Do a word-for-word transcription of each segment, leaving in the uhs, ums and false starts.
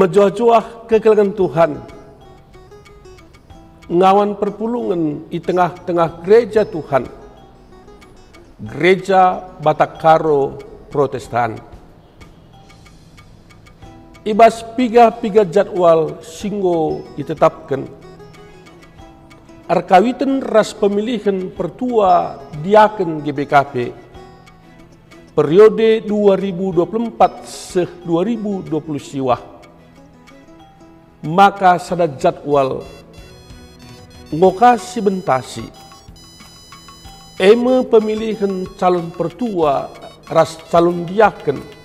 Mejuah-juah kekelengen Tuhan, ngawan perpulungen i tengah-tengah gereja Tuhan, Gereja Batak Karo Protestan. I bas piga-piga jadwal si enggo itetapken, erkawiten ras pemilihen pertua diaken G B K P, periode dua ribu dua puluh empat seh dua ribu dua puluh siwah, maka sada jadwal enggo ka sibentasi, e me pemilihen calon pertua ras calon diaken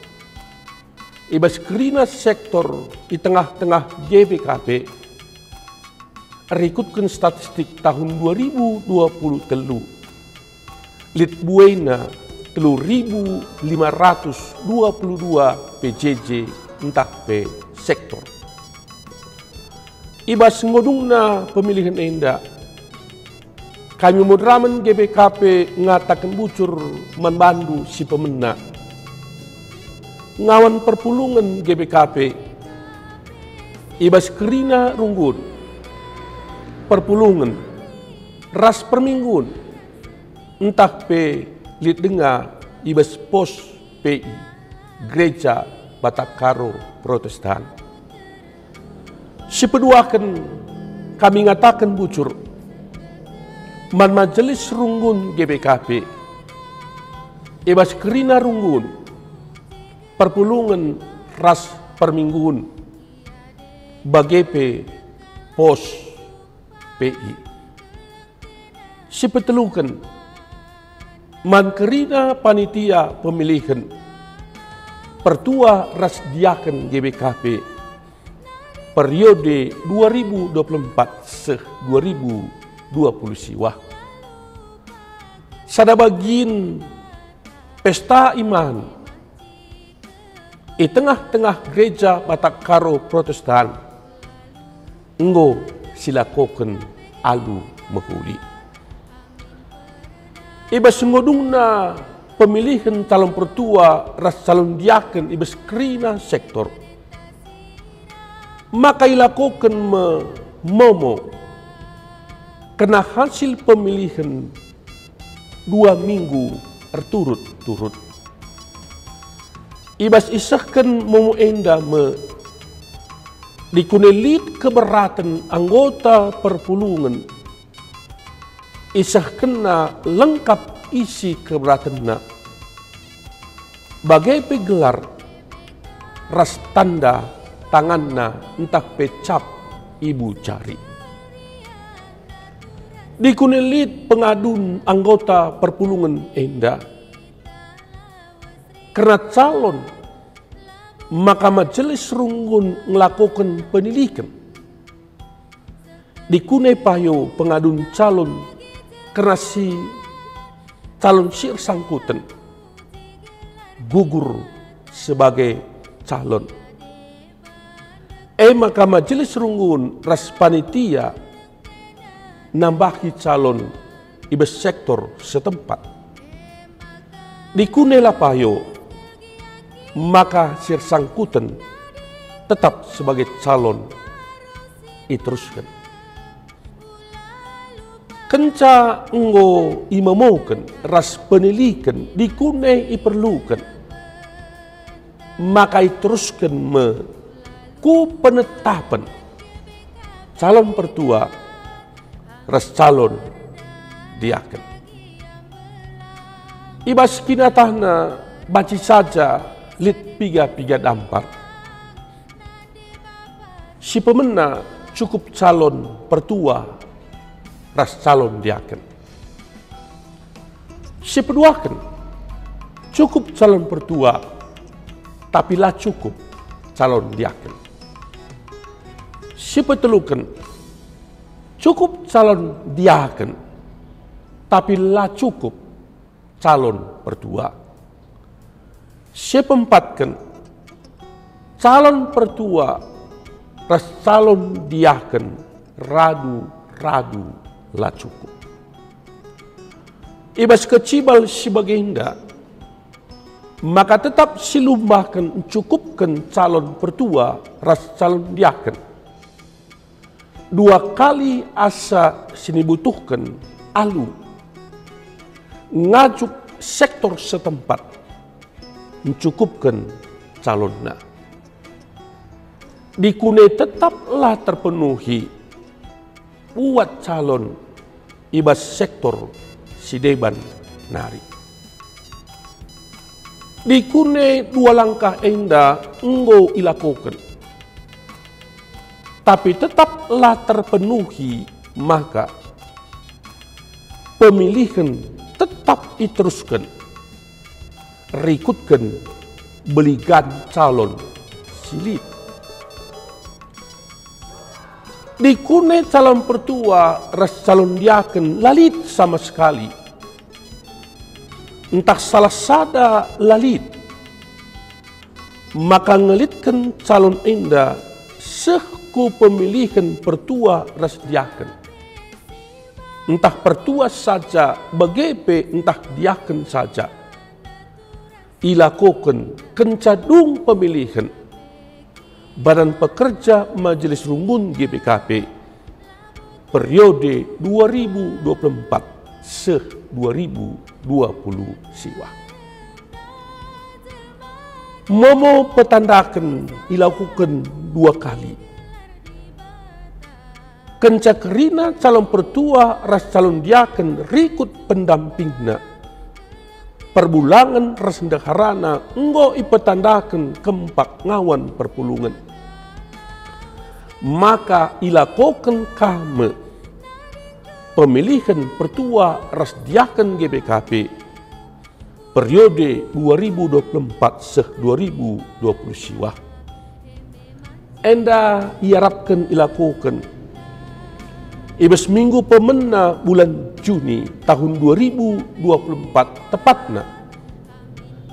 i bas kerina sektor i tengah-tengah G B K P. Rikutken statistik tahun dua ribu dua puluh telu, lit buena telu ribu lima ratus dua puluh dua P J J ntah pe sektor. I bas ngodungna pemilihen enda, kami moderamen G B K P ngataken bujur man bandu si pemena. Ngawan perpulungen G B K P, i bas kerina runggun, perpulungen, ras perminggun, ntah pe lit denga i bas pos P I, Gereja Batak Karo Protestan. Si peduaken, kami ngataken bujur man Majelis Runggun G B K P, i bas kerina runggun, perpulungen ras perminggun, bage pe pos P I. Si peteluken, man kerina panitia pemilihen pertua ras diaken G B K P periode dua ribu dua puluh empat seh dua ribu dua puluh siwah. Sada bagin pesta iman i tengah-tengah Gereja Batak Karo Protestan enggo silakoken alu mehuli. I bas ngodungna pemilihen calon pertua ras calon diaken i bas kerina sektor, maka ilakoken me momo kerna hasil pemilihen dua minggu erturut-turut. I bas isehken momo enda me dikune lit keberaten anggota perpulungen, isehkenna lengkap isi keberatenna, bage pe gelar ras tanda tanganna ntah pe cap i bu jari. Dikune lit pengadun anggota perpulungen enda kerna calon, maka Majelis Runggun ngelakoken peniliken. Dikune payo pengadun calon kerna si calon si ersangkuten gugur sebagai calon. E maka Majelis Runggun ras panitia nambahi calon i bas sektor setempat. Dikune la payo, maka si ersangkuten tetap sebagai calon iterusken. Kenca enggo imomoken ras peniliken dikune iperluken, maka iterusken me ku penetapen calon pertua ras calon diaken. I bas kinatahna banci saja lit piga-piga dampar. Si pemena cukup calon pertua ras calon diaken. Si peduaken, cukup calon pertua, tapi la cukup calon diaken. Si peteluken, cukup calon diaken, tapi la cukup calon pertua. Si peempatken, calon pertua ras calon diaken radu-radu la cukup. I bas kecibal si bagenda, Maka tetap si lumbahken ncukupken calon pertua ras calon diaken. Dua kali asa si nibutuhken alu ngajuk sektor setempat ncukupken calonna. Dikune tetap la terpenuhi buat calon i bas sektor si deban nari. Dikune dua langkah enda enggo ilakoken, tapi tetap la terpenuhi, maka pemilihen tetap iterusken, rikutken beligan calon si lit. Dikune calon pertua ras calon diaken la lit sama sekali, ntah salah sada la lit. Maka ngelitken calon enda seh ku pemilihen pertua ras diaken, ntah pertua saja bage pe ntah diaken saja. Ilakoken kenca dung pemilihen Badan Pekerja Majelis Runggun G B K P periode dua ribu dua puluh empat seh dua ribu dua puluh siwah. Momo petandaken ilakoken dua kali. Kenca kerina calon pertua ras calon diaken rikut pendampingna, perbulangen ras ndeharana enggo ipetandaken kempak ngawan perpulungen. Maka ilakoken ka me pemilihen pertua ras diaken G B K P periode dua ribu dua puluh empat seh dua ribu dua puluh siwah. Enda iarapken ilakoken i bas minggu pemena bulan Juni tahun dua ribu dua puluh empat, tepatna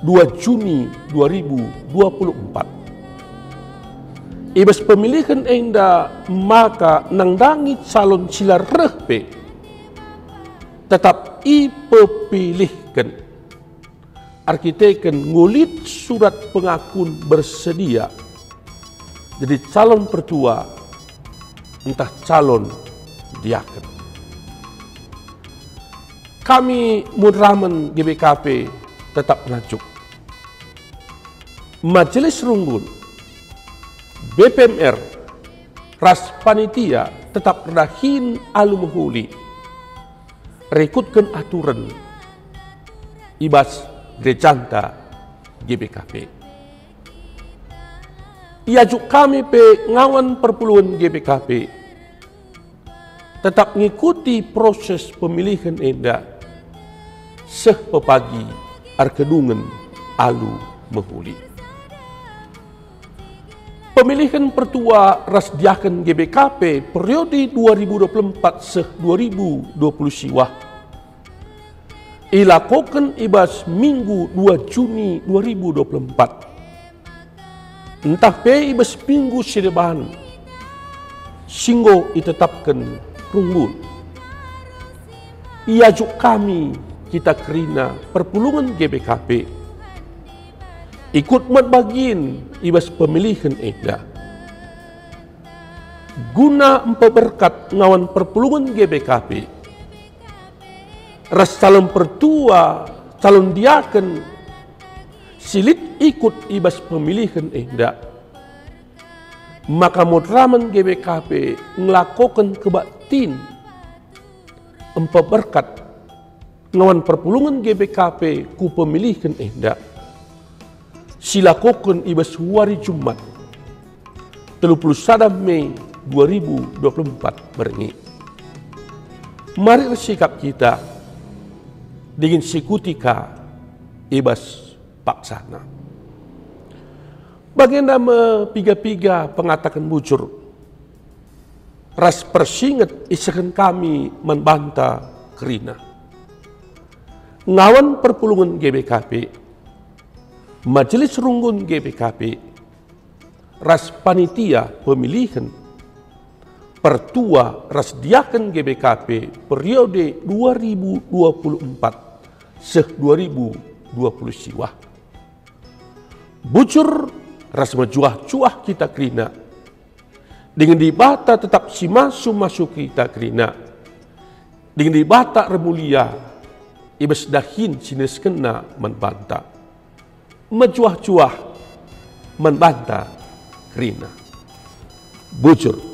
dua Juni dua ribu dua puluh empat. I bas pemilihen enda maka nandangi calon si la reh pe tetap ipepilihken. Erkiteken nggo lit surat pengakun bersedia jadi calon pertua ntah calon diaken. Kami Moderamen G B K P tetap ngajuk. Majelis Runggun, B P M R, ras panitia tetap erdahin alu mehuli, rikutken aturen i bas gerejanta G B K P. Iajuk kami pe ngawan perpulungen G B K P tetap ngikuti proses pemilihen enda seh pepagi erkedungen alu mehuli. Pemilihen pertua ras diaken G B K P periode dua ribu dua puluh empat seh dua ribu dua puluh siwah ilakoken i bas Minggu dua Juni dua ribu dua puluh empat, ntah pe i bas minggu si deban si enggo itetapken runggun. Iajuk kami kita kerina perpulungen G B K P ikut mat bagin i bas pemilihen enda, guna mpeberkat ngawan perpulungen G B K P ras calon pertua, calon diaken si lit ikut i bas pemilihen enda. Maka Moderamen G B K P ngelakoken kebaktin mpeberkat ngawan perpulungen G B K P ku pemilihen enda, si lakoken i bas wari Jumat, telu puluh sada Mei dua ribu dua puluh empat berngi. Mari ersikap kita dingen sikuti ka i bas paksana. Bagenda me piga-piga pengataken bujur ras persinget isehken kami man banta kerina. Ngawan perpulungen G B K P, Majelis Runggun G B K P, ras panitia pemilihen pertua ras diaken G B K P periode dua ribu dua puluh empat seh dua ribu dua puluh siwah. Bujur ras mejuah-juah kita kerina. Dingen Dibata tetap simasu-masu kita kerina. Dingen Dibata ermulia i bas dahin si niriskenNa man banta. Mejuah-juah man banta kerina. Bujur.